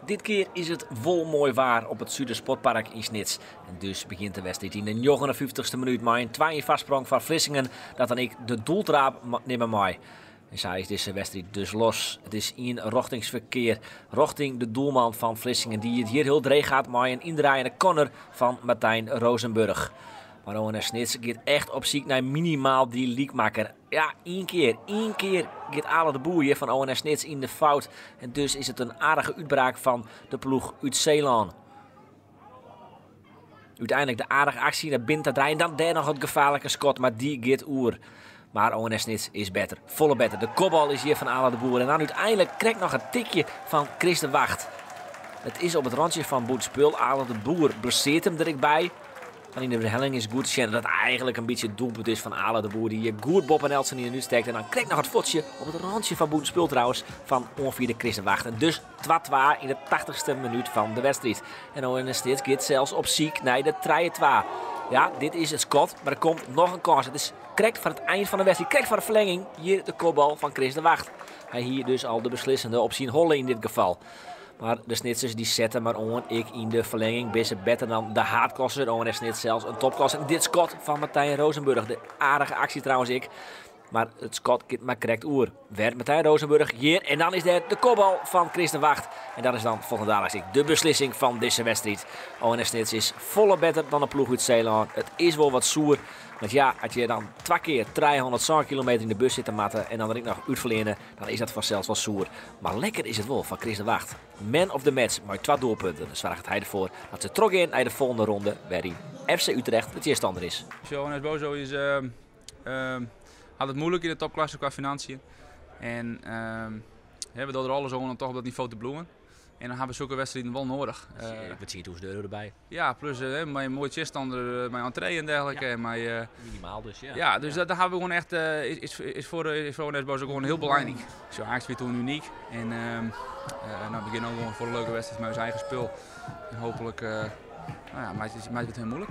Dit kear is it wol moai waar op it Sudersportpark yn Snits. En dus begjint de wedstriid yn de 59ste minút mei in 2-1 foarsprong foar Vlissingen, dat dan ek de doeltraap nimme mei. En sa is dizze wedstriid dus los. It is ienrjochtingsferkear rjochting de doelman fan Vlissingen, dy't it hjir hiel dreech hat mei in yndraaiende corner fan Martijn Rozenburg. Mar ONS Snits giet echt op syk nei minimaal dy lykmakker. Ja, ien kear, ien kear giet Ale de Boer hjir fan ONS Snits yn de fout. En dus is it in aardige útbraak fan de ploech út Seelân. Uteinlik de aardige aksje nei binnen ta draaien. Dan dêr noch it gefaarlike skot, mar dy giet oer. Mar ONS Snits is better, folle better. De kopbal is hjir fan Ale de Boer. En dan úteinlik krekt noch it tikje fan Chris de Wacht. It is op it rantsje fan bûtenspul. Ale de Boer blesseart him der ek by. Mar yn de werhelling is goed te sjen dat it eigenlik in bytsje it doelpunt is fan Ale de Boer, dy't hjir goed boppe eltsenien útstekt. En dan krekt noch it fuotsje op it rantsje fan bûtenspul trouwens fan oanfierder Chris de Wacht. En dus 2-2 yn de 80ste minút fan de wedstriid. En ONS Snits giet sels op syk nei de 3-2. Ja, dit is it skot, mar der komt noch in kâns. It is krekt foar it ein fan de wedstriid, krekt foar de ferlenging. Hjir de kopbal fan Chris de Wacht. Hy hie dus al de beslissende op syn holle yn dit gefal. Mar de Snitsers dy sette mar oan, ek yn de ferlenging binne se better dan de haadklasser. ONS Snits sels in topklasse. En dit skot fan Martijn Rozenburg, de aardige aksje trouwens ek. Mar it skot giet mar krekt oer. Wer Martijn Rozenburg hjir en dan is dêr de kopbal fan Chris de Wacht. En dat is dan fuortendaliks ek de beslissing fan dizze wedstriid. ONS Snits is folle better dan de ploech út Seelân. It is wol wat soer. Want ja, as je dan twa kear 307 kilometer yn de bus sitte moatte en dan der ek noch útferleane, dan is dat fansels wol soer. Mar lekker is it wol foar Chris de Wacht. Man of the match mei twa doelpunten soarget hy derfoar dat se trochgean nei de folgjende ronde, wêryn FC Utrecht de tsjinstanner is. ONS Boso is, hat it moeilik yn de topklasse kwa financiën. En we dogge der alles oan om toch op dat nivo te bliuwen. En dan hawwe we sokke wedstriden wol nedich. Wat €10.000 derby. Ja, plus mei in moaie tsjinstanner, mei entree en dergelijke. En mei, Minimaal dus, ja. Ja, dus dat hawwe we gewoan echt, is foar ONS Boso gewoan hiel belangryk. Zo, Ajax wie toen unyk. En nou, we gean no gewoan foar in leuke wedstriid mei ús eigen spul. En hooplik, nou ja, meitsje it hiel moeilik.